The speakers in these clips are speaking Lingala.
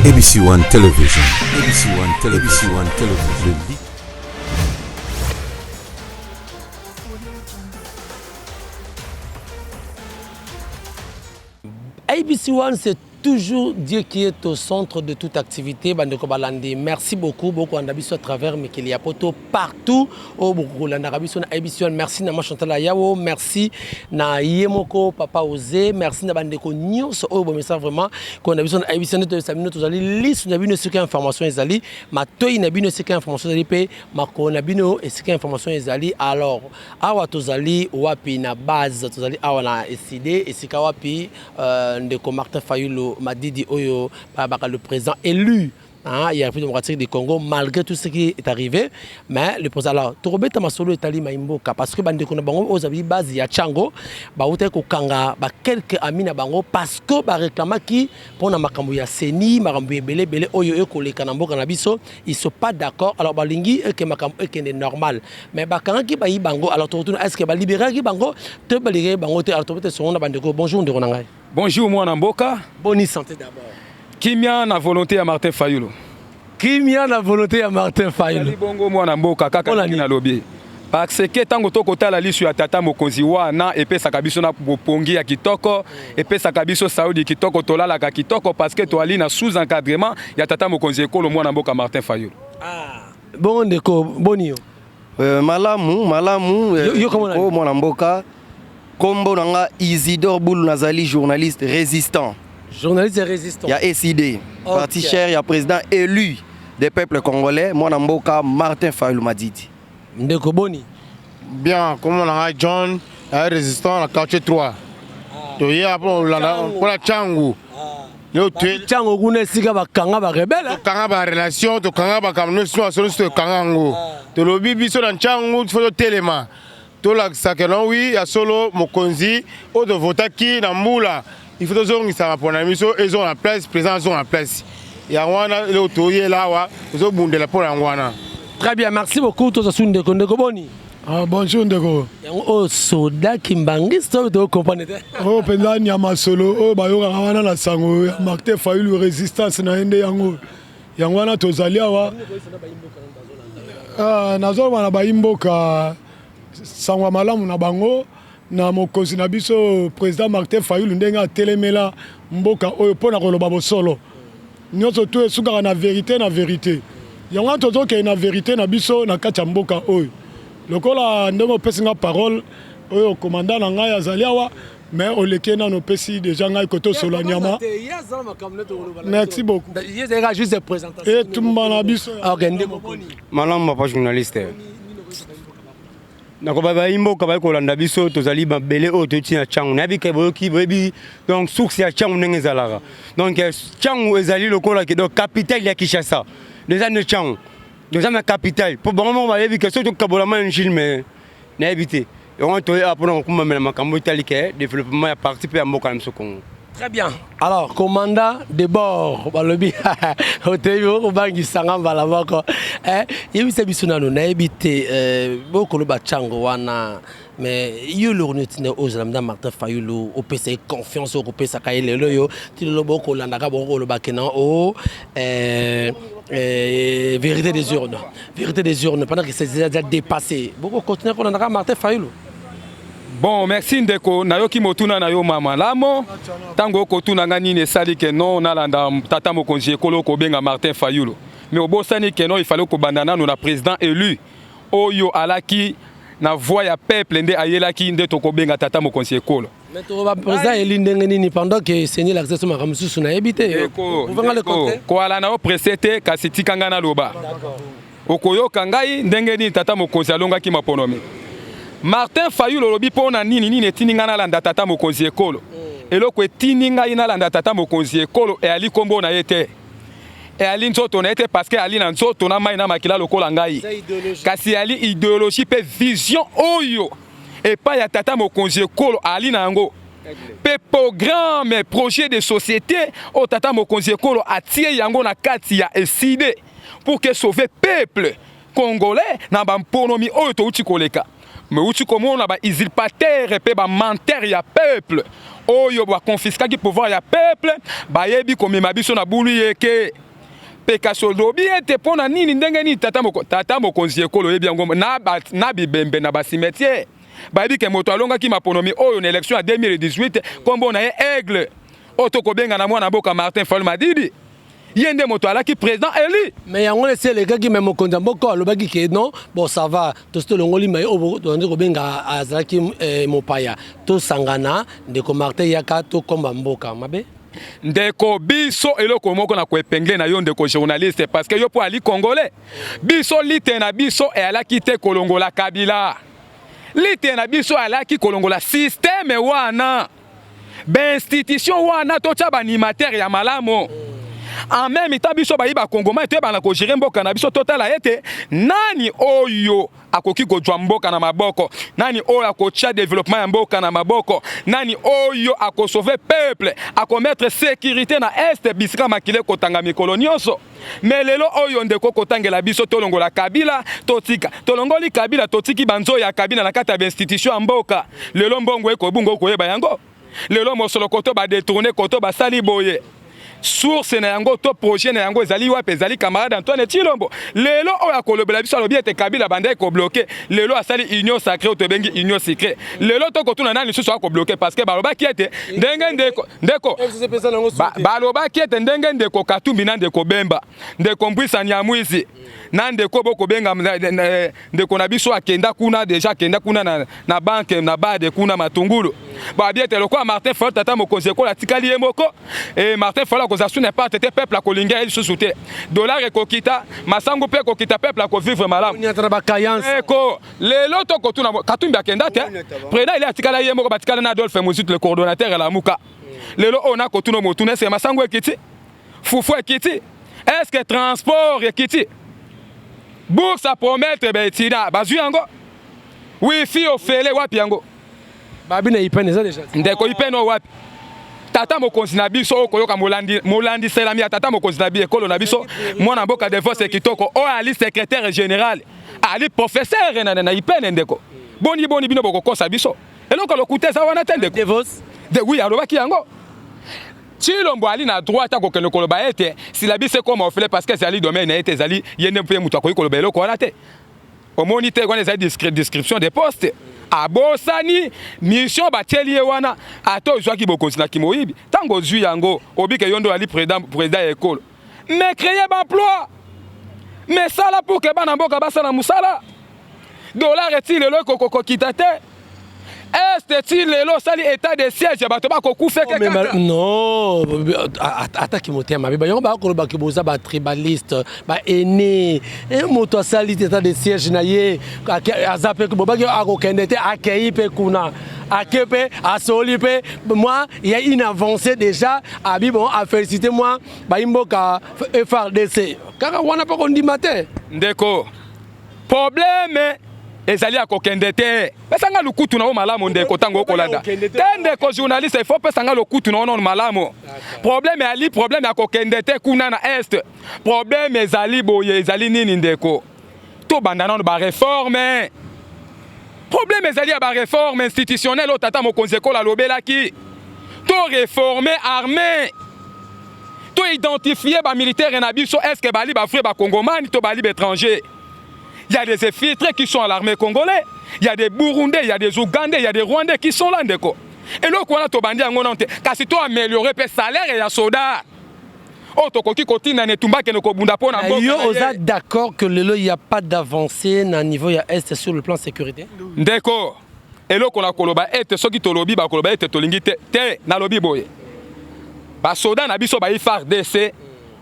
ABC One Television, ABC One Television, ABC One Television. ABC One, c'est toujours Dieu qui est au centre de toute activité. Bandeko balandi, merci beaucoup. Beaucoup en biso à travers mikili ya poto partout. Oh, beaucoup landa biso na ABC One. Merci na ma Chantal Ayawo, merci na Yemoko Papa Osé, merci na bandeko nyonso oyo bomesa vraiment qu'on a biso na ABC One to sabino tozali lisu na bino esika information ezali, matoi na bino esika information ezali pe makolo na bino esika information ezali. Alors, awa tozali wapi na base, tozali awa na ECD esika wapi ndeko Martin Fayulu Madidi oyo babaka le président élu, hein, ya République démocratique du Congo, malgré tout ce qui est arrivé. Mais le président, alors tokobeta masolo etali maimboka, parce que bandeko na bango oyo ezali base ya Tshangu bautaki kokanga ba quelques amis na bango parce que baréclamaki mpona makambo ya CENI, makambo ebele ebele oyo ekoleka na mboka na biso. Ils sont pas d'accord, alors balingi eke makambo ekende normal, mais bakangaki bayi bango. Alors tokotuna, est ce que balibéraki bango to balibéraki bango te? Alors tobeta songo na bandeko. Bonjour ndeko na ngai. Bonjour mwana mboka. Boni santé d'abord? Kimia na volonté ya Martin Fayulu. Kimia na volonté ya Martin Fayulu. Ezali bongo mwana mboka, kaka Mpona ndenge nini? Nalobi parce que ntango tokotala liso ya tata mokonzi wana, epesaka biso na bopongi ya kitoko, epesaka biso saudi kitoko, tolalaka kitoko parce que toali na sous encadrement ya tata mokonzi ekolo, mwana mboka Martin Fayulu. Ah, bongo ndeko, boni yo? Malamu malamu. Yo komona o mwana mboka, kombo na nga Isidore Bulu, nazali journaliste résistant. Journaliste résistant. Ya ECD, parti cher ya président élu des peuples congolais, mwana mboka Martin Fayulu Madidi. Ndeko, boni? Bien, kombo na ngai John, aye résistant na quartier 3. Toye mpo olanda mpona Tshangu. Leo toye. Ntango kuna esika bakanga barebele. Tokanga barelation, tokanga bakambo nyonso asolo nyonso, tokanga yango. Tolobi biso na Tshangu faut totelema, tolakisa ke non, oui, ya solo mokonzi oyo tovotaki na mbula, il faut tozongisaka mpona biso ezonga na place, président azonga na place. Yango wana leo toyela awa, tozobundela mpona yango wana. Très bien, merci beaucoup. Toza su ndeko. Ndeko, boni? Ah, bonjour ndeko. Yango oyo soda kimbangiste oyo tocomprendre te. Oyo mpenza nyama solo oyo bayokaka wana na sango ya Martin Fayulu, résistance na ye nde yango. Yango wana tozali awa. Ah, nazoloba na bayimboka sango ya malamu na bango na mokonzi na biso président Martin Fayulu, ndenge atelemela mboka oyo mpo na koloba bosolo nyonso tu esukaka na vérité, na vérité. Yango wana tozokende na vérité na biso na kati ya mboka oyo. Lokola ndenge opesi nga parole oyo, commandant na ngai azali awa, mais oleki nano, opesi déjà ngai kote osola nyama. Merci beaucoup. Ye ezalaka juste présentation. Etumba na biso. Ok, ndeko, boni? Malamu papa journaliste. Nakoba bayimboka bayi kolanda biso, tozali mabele oyo toyoti na Tshangu. Nayebi ke boyoki, boyebi donc source ya Tshangu ndenge ezalaka. Donc Tshangu ezali lokola ke donc capitale ya Kinshasa eza nde Tshangu, toza na capitale mpo bango moko bayebi ke soki tokabola ma Njili, mais nayebi te. Yango toye awa mpona kokumamela makambo etali ke développement ya parti mpe ya mboka na biso Congo. Très bien. Alors, commandant de bord, balobi, otebi okobangisanga mbala moko. Eh, yebisa biso nano, nayebi te, bokoloba Tshangu wana, mais yo eloko nini otinda ozala mda Martin Fayulu, opesa ye confiance oyo kopesaka ye lelo oyo ti lelo bokolandaka, bokoloba ke na o vérité des urnes, vérité des urnes, pendant que c'est déjà dépassé, bokocontinue kolandaka Martin Fayulu? Bon, merci ndeko. Nayoki motuna na yo mama lamo. Ntango okotuna nga nini esali ke non nalanda tata mokonzi ekolo kobenga Martin Fayulu, mais obosani ke non, ifale kobanda nano na président élu oyo alaki na voix ya peuple, nde ayelaki nde tokobenga tata mokonzi ekolo. Mais tokoba président élu ndenge nini pendant que CENI elakisa so makambo mosusu? Nayebi te. Pouvez le contrer? Koala na yo presse te, kasi tika ngai naloba, okoyoka ngai ndenge nini tata mokonzi alongaki maponomi. Martin Fayulu olobi mpo na nini, nini etindi ngai nalanda tata mokonzi ekolo. Eloko etindi ngai nalanda tata mokonzi ekolo eyali nkombo na ye te, eyali nzoto na ye te, parce que ali na nzoto na mai na makila lokola ngai, kasi eyali idéologie mpe vision oyo epai ya tata mokonzi ekolo ali na yango, mpe programme, projet de société oyo tata mokonzi ekolo atie yango na kati ya ECiDé pour que sauver peuple congolais na bamponomi oyo touti koleka. Mais outi komona ba usurpateur mpe ba menteur ya peuple oyo bakonfiskaki pouvoir ya peuple, bayebi komema biso na bulu yeke. Mpe kasi olobi ete mpo na nini, ndenge nini tata, moko, tata mokonzi ekolo oyebi yango na, ba, na bibembe na bacimetière, bayebi ke moto alongaki maponomi oyo na élection ya 2018, nkombo na ye Aigle, oyo tokobenga na mwana mboka Martin Fayulu Madidi, ye nde moto alaki président élu. Mais yango esi elekaki. Me mokonzi ya mboka alobaki ke non, bon, ça va, tosi tolongoli mai oyo tozali kobenga azalaki mopaya, tosangana. Ndeko Martin, yaka tokomba mboka mabe. Ndeko, biso eloko moko na koépingler na yo, ndeko journaliste, parce que yo mpo ali congolais, biso lutte na biso eyalaki te kolongola Kabila, lutte na biso alaki kolongola système wana, bainstitution wana, totya baanimateur ya malamu. En même temps, biso bayi bakongomani toyebana kogérer mboka na biso, totala ete nani oyo akoki kozwa mboka na maboko, nani oyo akotia développement ya mboka na maboko, nani oyo akosauver peuple, akomettre sécurité na Est, bisika makili ekotanga mikolo nyonso. Me lelo oyo, ndeko, kotangela biso tolongola Kabila, totika, tolongoli Kabila, totiki banzoyo ya Kabila na kati ya bainstitution ya mboka. Lelo mbongo ekobunga, okoyeba yango. Lelo mosolo koto badétourner, koto basali boye, source na yango to projet na yango ezali wapi? Ezali camarade Antoine Tshilombo. Lelo oyo akolobela biso, alobi ete Kabila bandaki kobloquer, lelo asali union sacrée oyo tobengi union sucrée. Lelo tokotuna nani lisusu akobloquer? Parce que balobaki ete ndenge ndeko balobaki ete ndenge ndeko Katumbi na ndeko Bemba, ndeko Mbwisa Nyamwizi na ndeko bokobenga ndeko na biso akenda kuna déjà, akenda kuna na banque na bade kuna Matungulu, babi ete lokola Martin Fayulu, tata mokonzi ekolo, atikali ye moko e, Martin Fayulu akozala su n'importe te, peuple akolinga ye lisusu te, dollar ekokita, masangu mpe ekokita, peuple akovivre malamu. Eko lelo tokotuna, Katumbi akenda te, président ele atikala ye moko, batikala na Adolphe Muzito, le coordonnateur ya Lamuka. Lelo oyo nakotuna motuna: est-ce masangu ekiti, fufu ekiti, est-ce transport ekiti, bourse à promettre baétudiants bazwi yango, wifi ofele wapi yango? Babi na ipene eza déjà. Ndeko, ipene oyo wapi? Tata mokonzi na biso oyo koyoka molandiselami ya tata mokonzi na bi ekolo na biso, mwana mboka Devos Kitoko, oyo ali secrétaire général, ali professeur na ipene. Ndeko, boni boni bino bokokosa biso? Eloko lokuta eza wana te, ndeko. Devos? De, oui, alobaki yango. Tshilombo ali na droit ata kokende koloba ete syllabus ekoma ofele, parce que ezali domaine na ye te, ezali ye nde mpe moto akoki koloba eloko wana te. Omoni te, wana ezali description de poste. Abosani mission batieli ye wana. Ata ozwaki bokonzi na kimoyibi, ntango ozwi yango, obike yo nde oyali président ya ekolo, mais créer baemploi, mais sala pour ke bana mboka basala mosala. Dollar eti lelo ekokokokita te, Est ti lelo osali état de siège, bato bakokufeke kaka. Non, ataki motema mabe, bango bakolobaki boza batribaliste, baene. Moto asali te état de siège na ye, aza mpe bobaki akokende te, akei mpe kuna, ake mpe asoli mpe. Moi, il y a une avancée déjà. Abi bon, afélicité moi bayimboka FARDC kaka wana mpo kondima te. Ndeko, problème ezali ya kokende te. Pesanga lokutu na yo malamu, ndeko. Ntango okolanda te, ndeko journaliste, il faut pesanga lokutu na yo nono malamu. Problème ezali problème ya kokende te kuna na Est. Problème ezali boye, ezali nini, ndeko? Tobanda nano baréforme. Problème ezali ya baréforme institutionnelle oyo tata mokonzi ekolo alobelaki. Toréforme armée, toidentifie bamilitaire na biso, est ce que bali bavrai bakongomani to bali baétranger? Il y a des infiltrés qui sont à l'armée congolaise. Il y a des Burundais, il y a des Ougandais, il y a des Rwandais qui sont là, ndeko. Eloko wana tobandi yango nano te, kasi to améliorer mpe salaire ya soda oyo tokoki kotinda na etumba, akende kobunda mpo na mboka. Yo oza d'accord que lelo il y a pas d'avancée na niveau ya Est sur le plan sécurité? Ndeko, eloko na koloba ete soki tolobi, bakoloba ete tolingi te. Te, nalobi boye: basoda na biso bayi FARDC,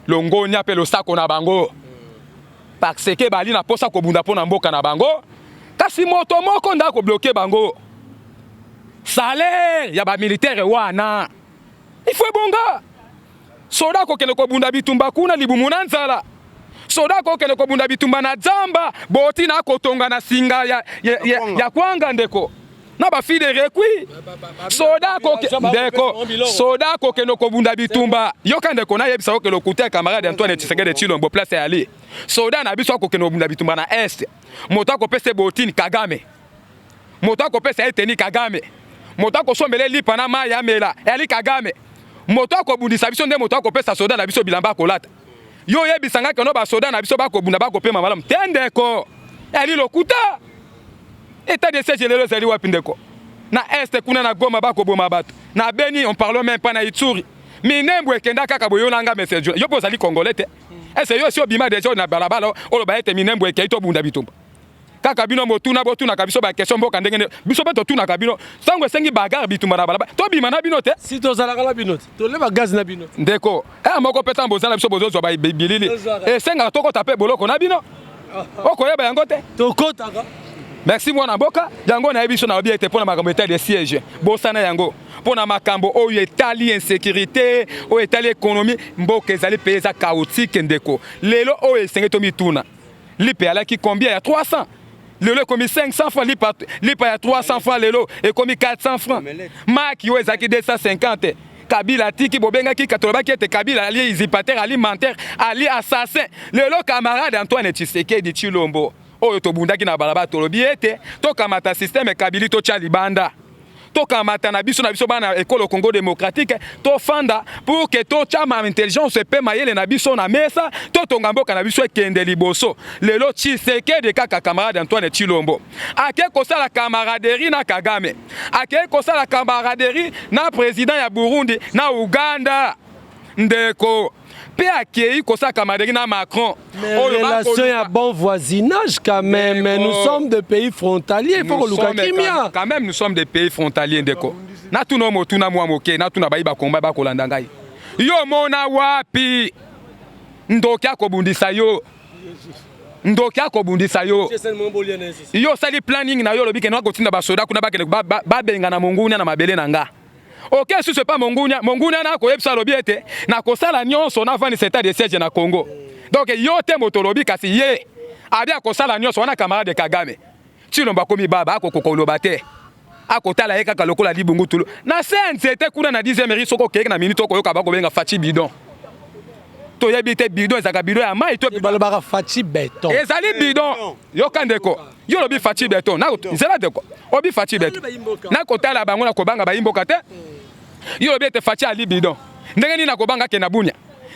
longonia mpe losako na bango, parce que bali na posa kobunda mpo na mboka na bango. Kasi moto moko nde akobloquer bango: salaire ya bamilitaire wana, il faut ebonga. Soda akokende kobunda bitumba kuna, libumu na nzala. Soda akokende kobunda bitumba na zamba, botina akotonga na singa ya kwanga, ndeko, na bafils rekui. Soda, ndeko, soda akokende kobunda bitumba. Yoka, ndeko, nayebisa yo ke lokuta ya camarade Antoine Tshisekedi Tshilombo, place yali soda na biso akokende kobunda bitumba na Est, moto akopesa bottine Kagame. Moto akopesa ye teni Kagame. Moto akosombela ye lipa na mayi amela eyali Kagame. Moto akobundisa biso nde moto akopesa soda na biso bilamba akolata. Yo oyebisa nga keno ba soda na biso bakobunda bakopema malamu te ndeko. Eyali lokuta. Etat de siège lelo ezali wapi ndeko? Na est kuna na Goma bakoboma bato. Na Beni on parle même pas na Ituri. Minembwe ekenda kaka boye yo na nga monsieur yo mpe ozali congolais te. Est-ce yo esi obima dejà na balabala oloba ete Minembwe ekei tobunda bitumba? Kaka bino motuna botunaka biso ba question mboka ndenge nini biso pe totunaka bino tango esengi bagarre bitumba na balabala tobima na bino te. Si tozalaka na bino te tole ba gaz na bino te. Ndeko heure moko pe tango boza na biso bozozwa ba bilili esengaka tokota pe boloko na bino okoyeba yango te. Tokotaka. Merci mwana mboka yango nayebi biso nalobi ete mpo na makambo etali de siège bosana yango mpo na makambo oyo etali insécurité oyo etali économie mboka ezali mpe eza chaotique ndeko lelo oyo esengeli tomituna Lipa eyalaki combien ya 300 lelo ekomi 500 francs lipa, lipa ya 300 francs lelo ekomi 400 francs maki oyo ezalaki 250 Kabila atiki bobengaki tolobaki ete Kabila ali usurpateur ali menteur ali assassin lelo camarade Antoine Tshisekedi Tshilombo oyo tobundaki na balabala tolobi ete tokamata système Kabili totya libanda tokamata na biso na biso bana ekolo Congo démocratique tofanda pour que totya ma intelligence mpe mayele na biso na mesa totonga mboka na biso ekende liboso. Lelo Tshisekedi kaka camarade Antoine Tshilombo ake kosala camaraderie na Kagame, ake kosala camaraderie na president ya Burundi na Uganda ndeko mpe akei kosala camaraderie na Macron. Mais oyo relation ya bon voisinage quand même, mais nous sommes des pays frontaliers, il faut koluka kimia. Quand même nous sommes des pays frontaliers ndeko. Natuna motuna mwa moke, natuna bayi bakomba bakolanda ngai. Yo mona wapi ndoki akobundisa yo? Ndoki akobundisa yo. Yo osali planning na yo olobi kende kotinda basoda kuna bakende babengana mongunia na mabele na nga. Oke susu epa mongunia, mongunia na akoyebisa alobi ete nakosala nyonso navandisa etat de siège na Congo. Donc yo te moto olobi kasi ye abi akosala nyonso wana camarade Kagame. Tshilombo akomi baba akokoka koloba te. Akotala ye kaka lokola libungutulu. Na se ya nzete kuna na 10e rue soki okeyeki na minute okoyoka bakobenga Fatshi bidon. Toyebi te bidon ezalaka bidon ya mai to balobaka Fatshi beton. Ezali bidon. Yoka ndeko. Yo olobi Fatshi beton. Na nzela ndeko. Obi Fatshi beton. Na kotala bango na kobanga bayimboka te. Yo olobi ete Fatshi ali bidon. Ndenge nini nakobanga akende na Bunia?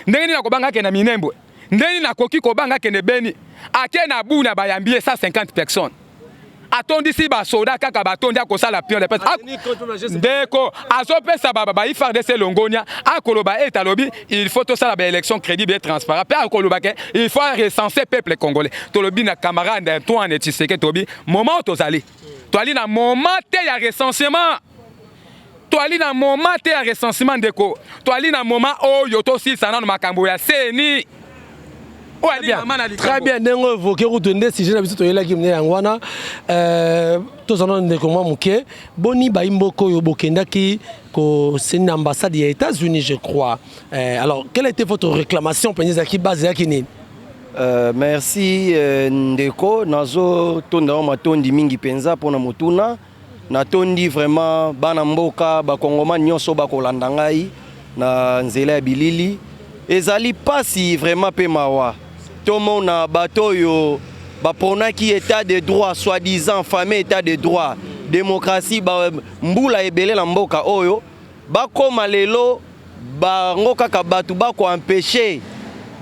Ndenge nini nakobanga akende na Minembwe? Ndenge nini nakoki kobanga akende Beni? Ake na Bunia bayambi ye 150 personnes. Atondisi basoda kaka batondi akosala pion de pesa. Ndeko azopesa ba ba FARDC longonia akoloba ete alobi il faut tosala ba élection crédible et transparent pe akoloba ke il faut recenser peuple congolais. Tolobi na camarade Antoine Tshisekedi tobi moment tozali toali na moment te ya recensement. Toali na moment te ya recensement ndeko. Toali na moment oyo tosilisa nano makambo ya CENI. Oyo ali mama na likambo. Très bien ndenge évoquer kutu nde sujet na biso toyelaki mne yango wana euh, tozala nano ndeko mwa moke boni bayi mboka oyo bokendaki koseni na ambassade ya États-Unis je crois euh, alors quelle était votre réclamation mpenza ezalaki base ezalaki nini? Merci ndeko nazo tonda yo matondi mingi penza pona motuna. Natondi vraiment bana mboka ba congomani nionso bakolanda ngai na nzela ya bilili. Ezali pasi vraiment pe mawa tomona bato oyo ba pronaki etat de droit soit disant fameux etat de droit democratie ba mbula ebele na mboka oyo bakoma lelo bango kaka bato bako empecher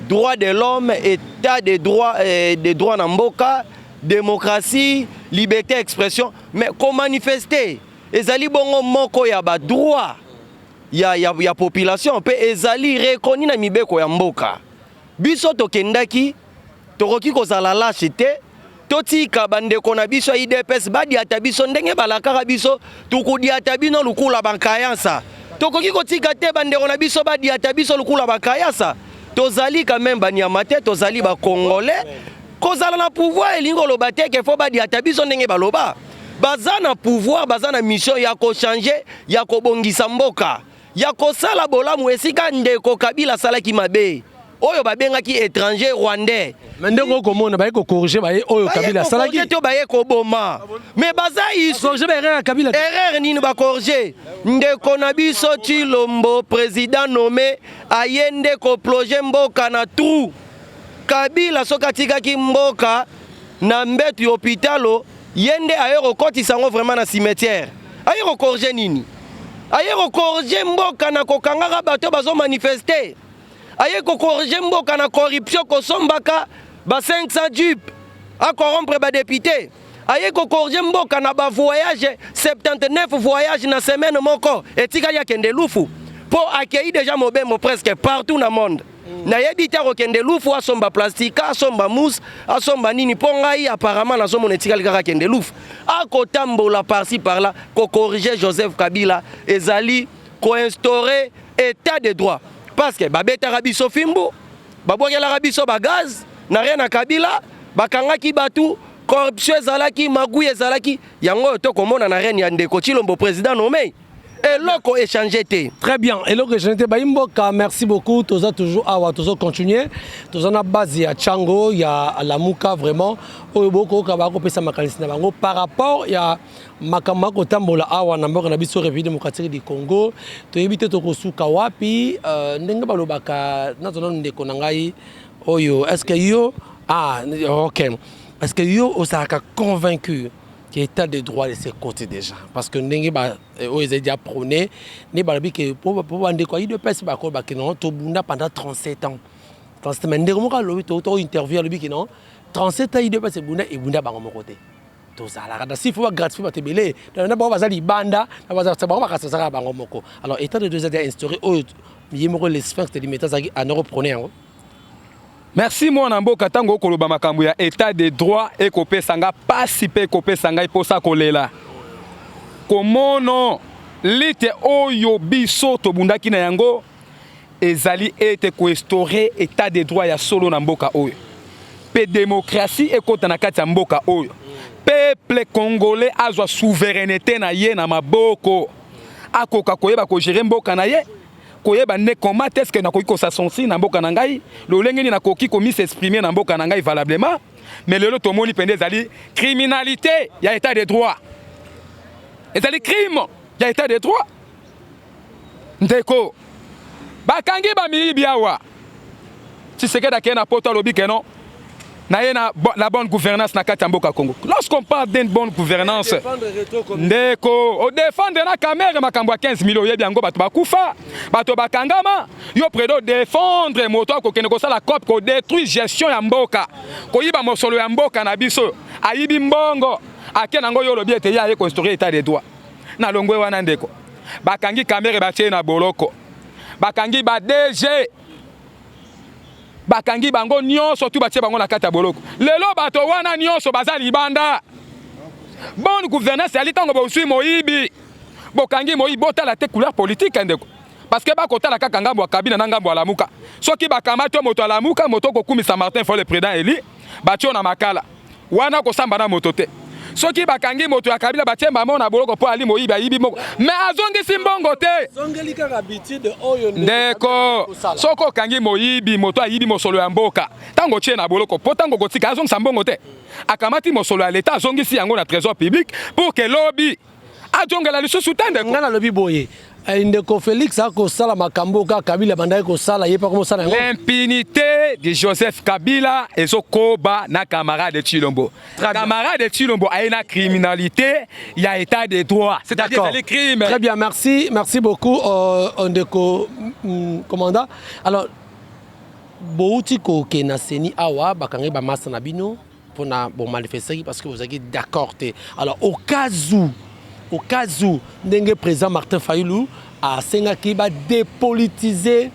droit de l'homme etat de droit, eh, de droit na mboka Democratie, liberte ya expression, mais ko manifester ezali bongo moko ya ba droits ya, ya, ya population pe ezali reconnu na mibeko ya mboka. Biso tokendaki, tokoki kozala lache te, totika bandeko na biso ya UDPS badiata biso ndenge balakaka biso, tukodiata bino lukula bankayansa. Tokoki kotika te bandeko na biso badiata biso lukula bankayasa. Tozali quand même banyama te, tozali ba Congolais. Kozala na pouvoir elingi koloba te ke faut badiata biso ndenge baloba. Baza na pouvoir, baza na mission ya ko changer, ya kobongisa mboka, ya kosala bolamu esika ndeko Kabila asalaki mabe oyo babengaki étranger rwandais. Mais ndenge okomona baye ko corriger baye oyo Kabila asalaki. To baye koboma. Mais baza isu. Corriger ba erreur ya Kabila. Erreur nini ba corriger? Ndeko na biso Tshilombo président nommé aye nde ko plonger mboka na trou. Kabila soki atikaki mboka na mbetu ya hopitalo. Ye nde aye kokotisa yango vraiment na cimetière. Aye kocorriger nini? Aye kocorriger mboka na kokangaka bato bazo manifester. Aye kocorriger mboka na corruption, kosombaka ba 500 jeep, a corrompre ba député. Aye kocorriger mboka na ba voyage, 79 voyage na semaine moko, etikali akende lufu mpo akei deja mobembo presque partout na monde. Nayebi te akokende lufu asomba plastique, asomba mousse, asomba nini. Mpo ngai apparemment nazomona etikali kaka akende lufu, akotambola par-ci par-là. Kocorriger Joseph Kabila ezali koinstaurer état de droit, parce que babetaka biso fimbu, babwakelaka biso bagaz na rien na Kabila, bakangaki bato, corruption ezalaki, magui ezalaki. Yango oyo tokomona na règne ya ndeko Tshilombo, président nommé, eloko echanger te. Très bien, eloko echanger te. Bayimboka, merci beaucoup. Toza toujours awa, tozo continuer, toza na base ya Tshangu ya Lamuka. Vraiment oyo bokoyoka bakopesa makanisi na bango par rapport ya makambo akotambola awa na mboka na biso, République démocratique du Congo. Toyebi te tokosuka wapi. Ndenge balobaka, nazwa nano ndeko na ngai oyo. Est ce que yo, ah ok, est ce que yo ozalaka convaincu que état de droit de ce côté déjà? Parce que ndenge ba oyo ezali déjà prôné, nde balobi ke po bandeko ya UDPS bakoloba ke non, tobunda pendant 37 ans, 37. Mais ndeko moko alobi, to interview, alobi ke non, 37 ans UDPS ebunda, ebunda bango moko te, tozalaka na s'il faut bagratifier bato ebele na bango baza libanda, bango bakasi bazalaka bango moko. Alors, état de droit eza instauré, oyo ye moko le Sphinx de Limete azalaki anoro prôné yango. Merci, mwana mboka. Ntango okoloba makambo ya état de droit, ekopesa nga pasi mpe ekopesa ngai mposa kolela komono lite oyo biso tobundaki na yango ezali ete koinstaurer état de droit ya solo na mboka oyo, mpe démocratie ekɔta na kati ya mboka oyo, peuple congolais azwa souveraineté na ye na maboko, akoka koyeba kogérer mboka na ye, koyeba nde comment est-ce que nakoki kosasonsi na mboka na ngai, lolenge nini nakoki komis'exprimer na mboka na ngai valablement. Mais lelo tomoni mpenza ezali criminalité ya état de droit, ezali crime ya état de droit. Ndeko, bakangi bamiyibi awa. Tshisekedi akei na Poto, alobi ke non, na ye na la bonne gouvernance na kati ya mboka Congo. Lorsqu'on parle d'une bonne gouvernance, ndeko, odéfendre na Kamerhe makambo ya 15 millions, oyebi yango, bato bakufa, bato bakangama. Yo prédo odéfendre moto akokende kosala coop, kodétruire gestion ya mboka, koyiba mosolo ya mboka na biso, ayibi mbongo, ake nango. Yo olobi ete ye aye koinstaurer état de droit. Na longwe wana, ndeko, bakangi Kamerhe, batie na boloko, bakangi ba DG, bakangi bango nyonso tu, batie bango na kati ya boloko. Lelo bato wana nyonso baza libanda. Bonne gouvernance yali ntango bozwi moyibi, bokangi moyibi, botala te couleur politique, ndeko, parce que bakotala kaka ngambo ya Kabila na ngambo ya Lamuka. Soki bakamati yo moto alamuka, moto okokumisa Martin Fayulu président élu, batie yo na makala wana, kosamba na moto te. Soki bakangi moto ya Kabila, batie mamo na boloko mpo ali moyibi, ayibi moko, mais azongisi mbongo te. Ndeko, soki okangi moyibi, moto ayibi mosolo ya mboka, ntango otie na boloko, mpo ntango kotika azongisa mbongo te, akamati mosolo ya leta, azongisi yango na trésor public pour ke lobi azongela lisusu te, ndeko. Ngai nalobi boye, ndeko Félix akosala makambo kaka Kabila bandaki kosala, ye mpe komosala yango. L'impunité de Joseph Kabila ezokoba na camarade Tshilombo. Camarade Tshilombo aye na criminalité ya état de droit, c'est-à-dire ezali crime. Très bien, merci, merci beaucoup, ndeko commandant. Alors, bouti kokende na CENI awa, bakangi bamasa na bino mpona bomanifestaki parce que bozalaki d'accord te. Alors, au cas où ndenge président Martin Fayulu asengaki badépolitiser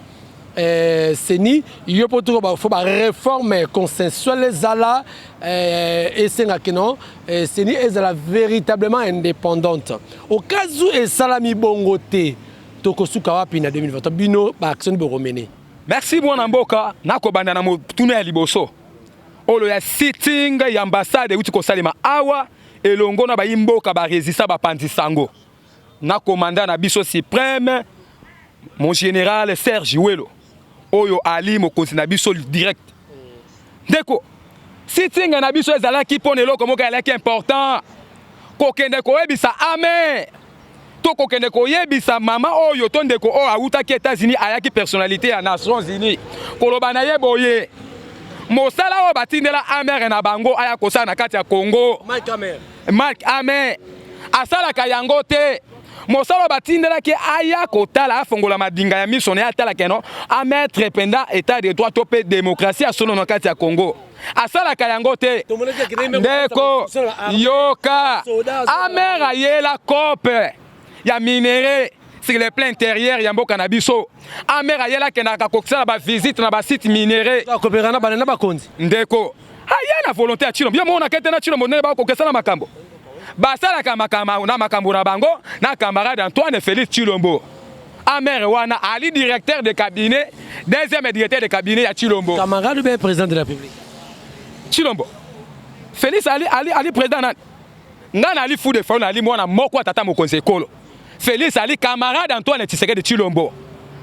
CENI, yo mpo toko faut baréforme consensuelle ezala, esengaki non, CENI ezala véritablement indépendante. Au cas où esalami bongo te, tokosuka wapi na 2023? Bino baaction bokomene? Merci, mwana mboka. Nakobanda na motuna ya liboso oyo ya sitting ya ambassade euti kosalema awa elongo na bayi mboka barésista, bapanzi sango na commandant na biso suprême, mon général Serge Welo, oyo ali mokonzi na biso direct. Ndeko, sitting na biso ezalaki mpo na eloko moko ezalaki important: kokende koyebisa ame to kokende koyebisa mama oyo to ndeko oyo awutaki États-Unis, ayaki personnalité ya Nations Unies, koloba na ye boye: mosala oyo batindela Hammer na bango aya kosala na kati ya Congo. Mike Hammer. Mark Amer asalaka yango te. Mosala batindelaki aya kotala, afongola madinga ya miso na ye, atala que non, amettre mpenza état de droit to mpe démocratie ya solo na kati ya Congo. Asalaka yango te. Ndeko, yoka, Amer ayela cope ya minerai sur le plan intérieur ya mboka na biso. Amer ayela, akendaka kokisala bavisite na basite minerai. Akopera na bana na bakonzi. Ndeko, aya na volonté ya Tshilombo. Yo monaka ete na Tshilombo ndenge bakokesala makambo, basalaka makambo na makambo na bango na camarade Antoine Félix Tshilombo. Amer wana ali directeur de cabinet, deuxième directeur de cabinet ya Tshilombo. Camarade ou bien président de la République? Tshilombo Félix ali président nani? Ngai nali fou de Fayulu, nali mwana moko ya tata mokonzi ekolo. Félix ali camarade Antoine Tshisekedi Tshilombo,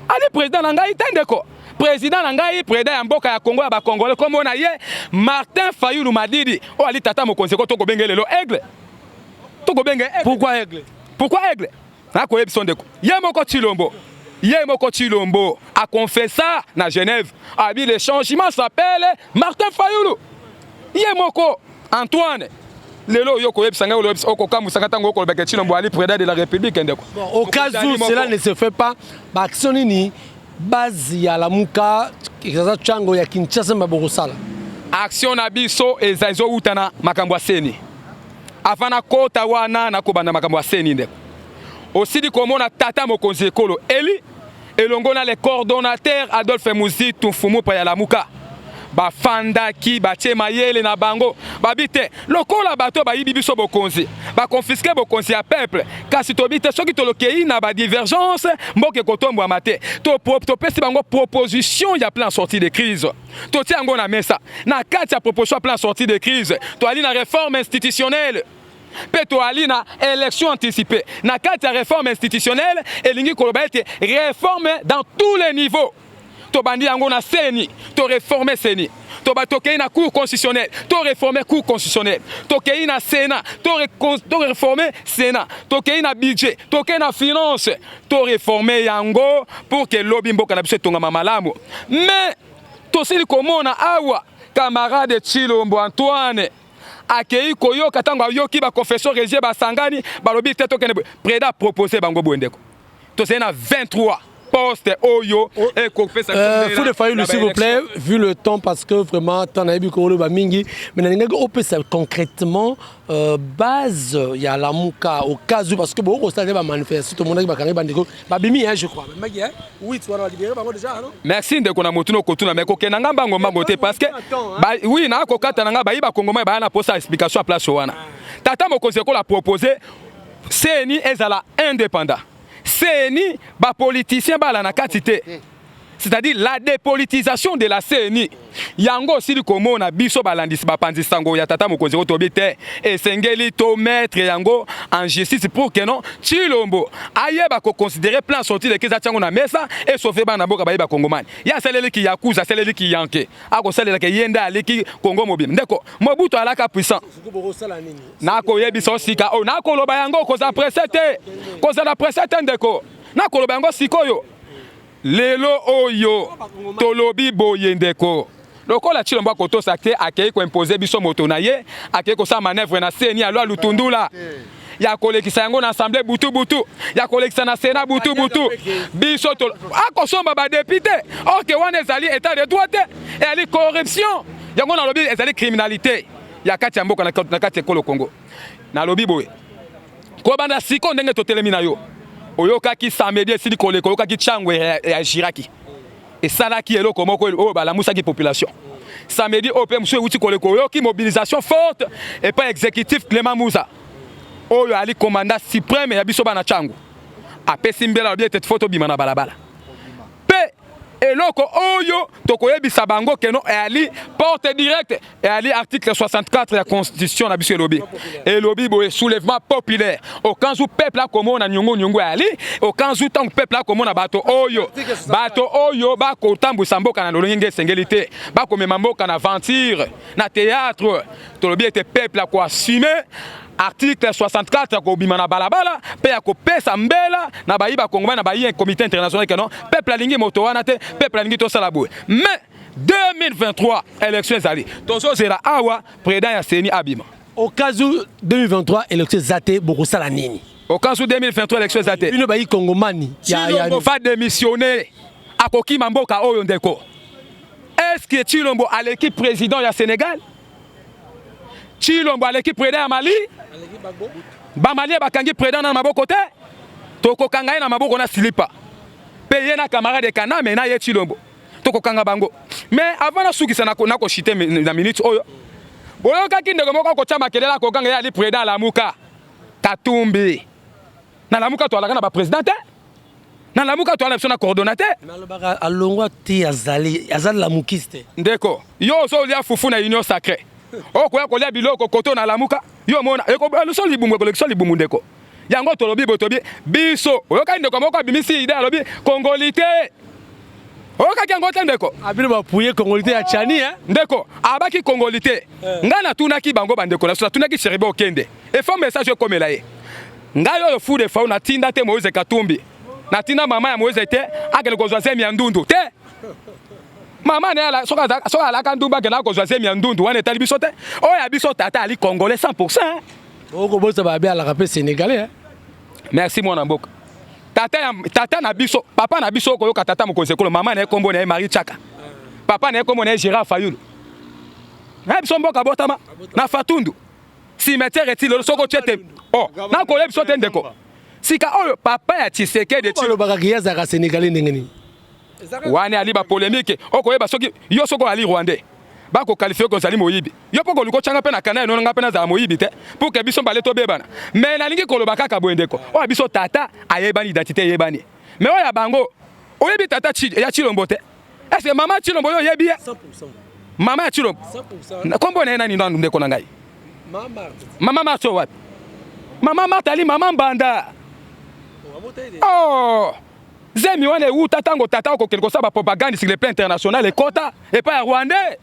ali président na ngai te. Ndeko, président na ngai, président ya mboka ya Kongo, ya Bakongole, kombo na ye Martin Fayulu Madidi, oyo ali tata mokonzi eko. Tokobenge lelo Aigle, tokobenge Aigle. Pourquoi Aigle? Pourquoi Aigle? Nakoyebi so, ndeko. Ye moko Tshilombo, ye moko Tshilombo aconfessa na Genève, abi le changement s'appelle Martin Fayulu. Ye moko Antoine lelo oyo koyebisa ngai, okokamwisanga ntango okolobaka Tshilombo ali président de la République, ndeko. Bon, au cas où cela ne se fait pas, baaction nini base ya Lamuka eza ntango ya Kinshasa mba bokosala? Action na biso eza ezowuta na makambo ya CENI. Avant nakota wana, nakobanda makambo ya CENI. Ndeko, osili komona tata mokonzi ekolo eli elongo na le coordonnateur Adolphe Muzitu Mfumu ya Lamuka, bafandaki, batie mayele na bango, babi te lokola bato bayibi biso bokonzi, baconfisquer bokonzi ya peuple, kasi tobi te soki tolokei na badivergence, mboka ekotombwama te. Topesi bango proposition ya plan sortie de crise, totia yango na mesa. Na kati ya proposition ya plan sortie de crise, toali na réforme institutionnelle mpe toali na élection anticipée. Na kati ya réforme institutionnelle, elingi koloba ete réforme dans tous les niveaux. Tobandi yango na CENI, toréforme CENI. Toba tokei na Cour constitutionnelle, toréforme Cour constitutionnelle. Tokei na Sénat, toréforme Sénat. Tokei na budget, tokei na finance, toréforme yango pour que lobi mboka na biso etongama malamu. Mais tosili komona awa camarade Tshilombo Antoine akei koyoka. Ntango ayoki baconfession religieuse basangani, balobi te tokende boye, président propose bango boye. Ndeko, tozali na 23 poste oyo ekopesa. Fou de Fayulu, s'il vous plaît, vu le temps, parce que vraiment temps nayebi koloba mingi, mais nalingaki opesa concrètement base ya Lamuka au cas où, parce que bokosala te bamanifestation. Tomonaki bakangi bandeko, babimi, hein, je crois bamaki, hein, huit wana balibérer bango déjà, non? Merci, ndeko, na motuna okotuna. Mais kokenda nga mbango mbango te, parce que oui, nakokata na nga. Bayi bakongoma baya na posa explication ya place wana. Tata mokonzi ekola propose CENI ezala indépendant, CENI bapoliticien bala na kati te, c'est-à-dire la dépolitisation de la CENI. Yango osili komona biso balandisi, bapanzi sango ya tata mokonzi oyo, tobi te esengeli tomettre yango en justice pour que non, Tshilombo ayeba koconsidérer plan sortie de crise, atia yango na mesa, esauve bana mboka bayeba kongomani. Ye asaleliki yakuza, asaleliki yanke, akosalelaka ye nde aleki Kongo mobimba. Ndeko, Mobutu alaka puissant. Nakoyebisa osika oyo nakoloba yango, kozala pressé te, kozala pressé te, ndeko. Nakoloba yango sikoyo. Lelo oyo tolobi boye, ndeko, lokola Tshilombo akotosa te, akei koimposer biso moto na ye, akei kosala manœuvre na CENI, alo alutundula ya kolekisa yango na assemblée butu butu, ya kolekisa na Sénat butu butu. Biso to akosomba badéputé or que wana ezali état de droit te, ezali corruption. Yango nalobi ezali criminalité ya kati ya mboka, na kati ya ekolo Congo. Nalobi boye, kobanda sikoyo ndenge totelemi na yo, oyokaki samedi esili koleka, oyokaki ntango eagiraki, esalaki eloko moko oyo balamusaki population. Samedi oyo mpe mosusu euti koleka, oyoki mobilisation forte epai exécutif Clément Muza, oyo ali commandant suprême ya biso bana Tshangu, apesi mbela, alobi ete faut tobima na balabala. Mpe eloko oyo tokoyebisa bango que non, eyali porte directe, eyali article 64 ya constitution na biso. Elobi boye: soulèvement populaire au cas où peuple akomona niongo niongo eyali, au cas où ntango peuple akomona bato oyo bakotambwisa mboka na lolenge esengeli te, bakomema mboka na aventure, na théâtre, tolobi ete peuple akoassume article 64 ya kobima na balabala mpe ya kopesa mbela na bayi bakongomani, na bayi comité international, que non, peuple alingi moto wana te, peuple alingi tosala boye. Mais 2023 élection ezali, tozozela awa président ya CENI abima. Au cas où 2023 élection eza te, bokosala nini? Au cas où 2023 élection eza te, bino bayi kongomani ya Tshilombo va démissionner, akokima mboka oyo. Ndeko, est-ce que Tshilombo aleki président ya Sénégal? Tshilombo aleki président ya Mali? Bamali bakangi président na maboko te. Tokokanga ye na maboko na silipa mpe ye na camarade Kaname na ye Tshilombo, tokokanga bango. Mais avant nasukisa, nakoshite na minute oyo, boyokaki ndeko moko akotya makelele, akokanga ye ali président Alamuka, Katumbi. Na Lamuka toalaka na baprésident te, na Lamuka toala na biso na coordonnateur. Alobaka alongwa te, azali aza lamukiste. Ndeko, yo ozolia fufu na Union sacrée, okoya kolia biloko koto na Lamuka, yo mona so libumu ekolekisa libumu. Ndeko, yango tolobi boye, tobi biso. Oyokaki ndeko moko abimisi idée, alobi congolité, oyokaki yango te, ndeko? Abino bapuye congolité ya Tshiani, hein? Ndeko, abaki congolité. Ngai natunaki bango, bandeko na biso, natunaki Chérubin Okende, efo message ekomela ye. Ngai oyo fu de fau, natinda te Moïse Katumbi, natinda mama ya Moïse te akende kozwa zemi ya ndundu te. Mama na ye soki alaka ndumba, akende akozwa zemi ya ndundu wana, etali biso te. Oyo ya biso tata ali congolais 100. Okobosa babe alaka mpe sénégalais. Merci, mwana mboka. Tata ya tata na biso, papa na biso, okoyoka tata mokonzi ekolo, mama na ye kombo na ye Marie Chaka, papa na ye kombo na ye Gérard Fayulu. Na biso mboka botama na Fatundu, cimetière eti lelo soki otie te, oh, nakoyebi biso te. Ndeko, sika oyo papa ya Tshisekedi balobaka ke ye azalaka sénégalais ndenge nini? Wana ali bapolémique. Okoyeba soki yo soki ali rwandais, bakoqualifier ko ozali moyibi. Yo mpo koluka otyanga mpe na kana enono, nga mpe nazala moyibi te pour que biso mbale tobebana. Mais nalingi koloba kaka boye, ndeko, oyo biso tata ayebani, identité eyebani. Mais oyo ya bango, oyebi tata ya Tshilombo te? Est ce que mama Tshilombo, yo oyebi ye? Mama ya Tshilombo, kombo na ye nani nanu, ndeko na ngai? Mama Marthe. Oyo wapi mama Marthe? Ali mama Mbanda. Oh, zemi wana ewuta ntango tata okokende kosala bapropagande sur le plan international, ekota epai ya rwandais.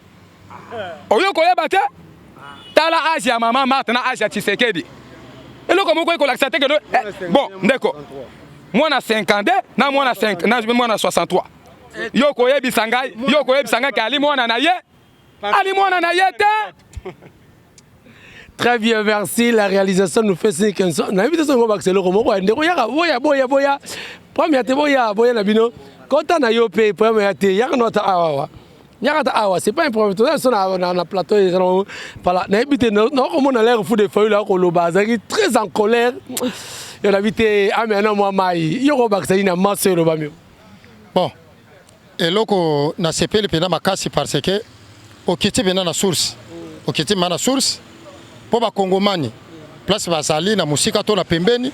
Oyo koyeba te, tala âge ya mama Marthe na âge ya Tshisekedi, eloko moko ekolakisa te keno eh, bon ndeko, mwana 52 na mwana 5 na mwana 63, yo koyebisa ngai, yo koyebisa ngai ke ali mwana na ye? Ali mwana na ye te. Très bien, merci. La réalisation nous fait signe que na invité songo bakiselo moko ndeko yaka boya boya boya. Première te boya boya na bino. Kota na yo pe première te yaka no ta awa wa. Yaka ta awa, c'est pas un problème. Tout ça na plateau voilà. Na invité no ko mona l'air fou de feuille là ko loba azaki très en colère. Yo na invité amena mwa mai. Yo ko bakisa na maso lo ba mi. Bon, eloko nasepeli mpenza makasi parce que okiti mpenza na source, okiti mpenza na source mpo bakongomani place bazali na mosika to na pembeni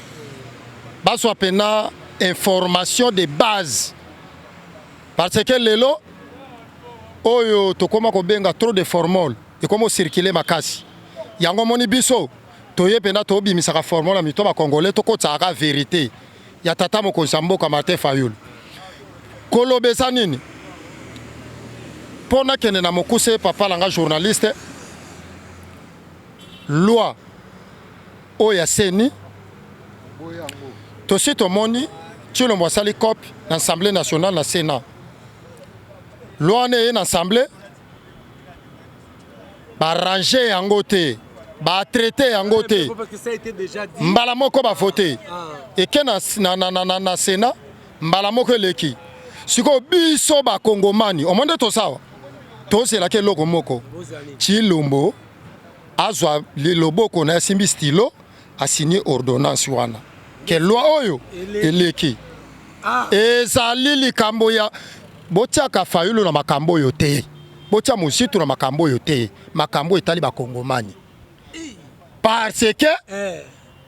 bazwa mpenza information de base, parce que lelo oyo tokóma kobenga trop de formol ekóma ocirculer makasi. Yango omoni biso toye mpenza tobimisaka formol ya mito bakongolais, tokotisaka vérité ya tata mokonzi ya mboka Martin Fayulu. Koloba eza nini? Mpo nakende na mokuse, papa na nga journaliste, loi oyo ya CENI, tosi tomoni Tshilombo asali cope na Assemblée nationale na Sénat. Loi wana eye na Assemblée, barange yango te, batraite yango te, mbala moko bavote, eke na Sénat, mbala moko eleki. Sikoyo biso bakongomani, omoi nde tosawa tozelaki eloko moko: Tshilombo azwa loboko na ye, asimbi stylo, asigne ordonnance wana ke loi oyo eleki. Ezali likambo ya botiaka Fayulu na makambo oyo te, botia Mositu na makambo oyo te. Makambo etali bakongomani, parce que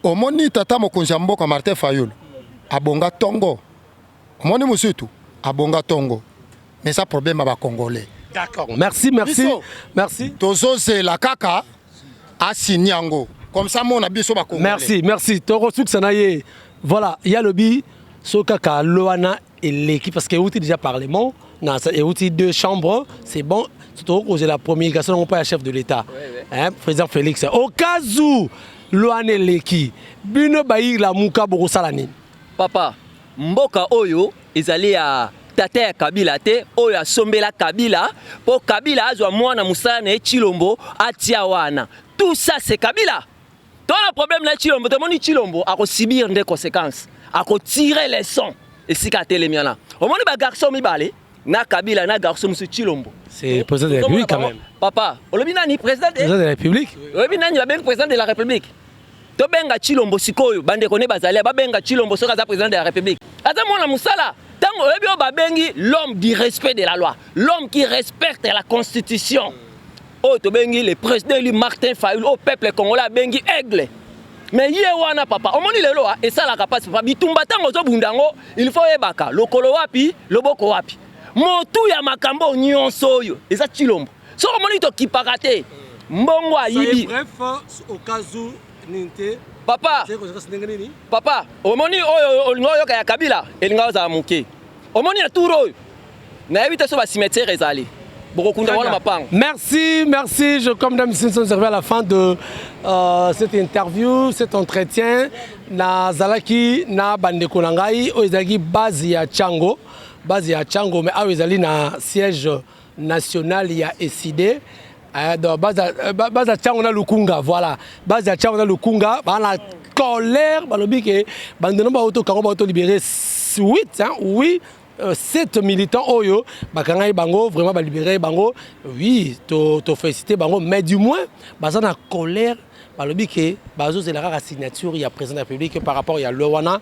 omoni tata mokonzi ya mboka Martin Fayulu abonga ntongo, omoni Mositu abonga ntongo, mais eza problème ya bacongolais. D'accord, merci, merci. Biso, merci. Tozozela kaka asini yango, comme ça mona biso bacongolais. Merci, merci. Tokosukisa na ye. Voilà, ya lobi so kaka loi wana eleki, parce que euti déjà parlement na euti deux chambres, c'est bon. Tokokozela la promulgation nango mpa ya chef de l'État, hein, président Félix. Au cas où loi wana eleki, bino bayi Lamuka bokosala nini? Papa, mboka oyo ezali ya Tata ya Kabila te oyo asombela Kabila po Kabila azwa mwana musala na ye Tshilombo atia wana. Tout ça c'est Kabila. Toza na problème na Tshilombo, tomoni Tshilombo ako subir nde consequence, ako tirer leçon esika atelemi wana. Omoni ba garçon mibale na Kabila na garçon mosusu Tshilombo. C'est le président de la République quand même. Papa, olobi nani président de Président de la République. Olobi nani babengi président de la République? Tobenga Tshilombo sikoyo, bandeko ne bazali, babenga Tshilombo soki aza président de la République. Aza mwana musala. Tango oyebi oyo babengi l'homme du respect de la loi, l'homme qui respecte la constitution. Oyo tobengi le président élu Martin Fayulu, oyo peuple congolais abengi aigle. Mais ye wana papa, omoni lelo esalaka pasi papa, bitumba tango ozobunda yango, il faut oyebaka lokolo wapi, loboko wapi. Motu ya makambo nyonso oyo eza Tshilombo. Soki omoni tokipaka te, mbongo ayibi. Bref, au cas où nini te. Papa, papa, omoni oyo olinga oyoka ya Kabila, elinga ozala moke. Omoni ya tour oyo, nayebi te so ba cimetière ezali. Bokokunda wana mapango. Merci, merci. Je, comme d'habitude, nous sommes arrivés à la fin de cette interview, cet entretien. Na zalaki na bandeko na ngai, oyo ezalaki base ya Tshangu, base ya Tshangu, mais awa ezali na siège national ya ECiDé. Donc base ya Tshangu na Lukunga, voilà. Base ya Tshangu na Lukunga, ba na colère, balobi ke bandeko ba auto kango ba auto libérer 8, hein, oui. 7 militants oyo bakangai bango vraiment ba libérer bango, oui, to féliciter bango, mais du moins baza na colère, balobi ke bazozela kaka signature ya président de la République par rapport ya loi wana.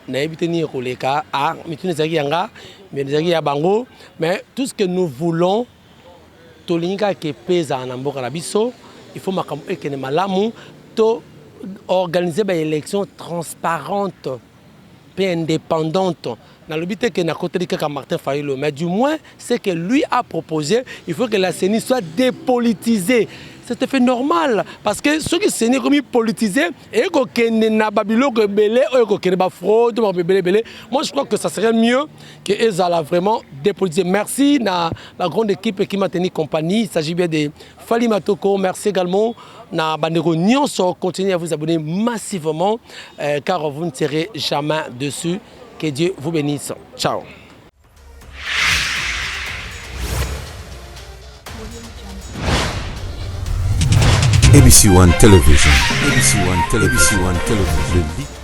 Nayebi te nini ekoleka, ah, mituna ezalaki yanga, mais ezalaki ya bango, mais tout ce que nous voulons, tolingi kaka ke pe ezala na mboka na biso. Il faut makambo ekende malamu, to organiser ba élection transparente pe indépendante. Nalobi te ke nakoteli kaka Martin Fayulu, mais du moins ce que lui a proposé, il faut que la CENI soit dépolitisée. C'est tout à fait normal, parce que soki CENI ekomi politisé, ekokende na babiloko ebele oyo ekokende ba fraude, ba ebele ebele. Moi je crois que ça serait mieux que ezala vraiment dépolitisé. Merci na la grande équipe qui m'a tenu compagnie. Il s'agit bien de Fally Matoko. Merci également na bandeko nyonso. Continuez à vous abonner massivement, car vous ne serez jamais déçus. Que Dieu vous bénisse. Ciao. ABC One Television, ABC One Television, ABC One Television.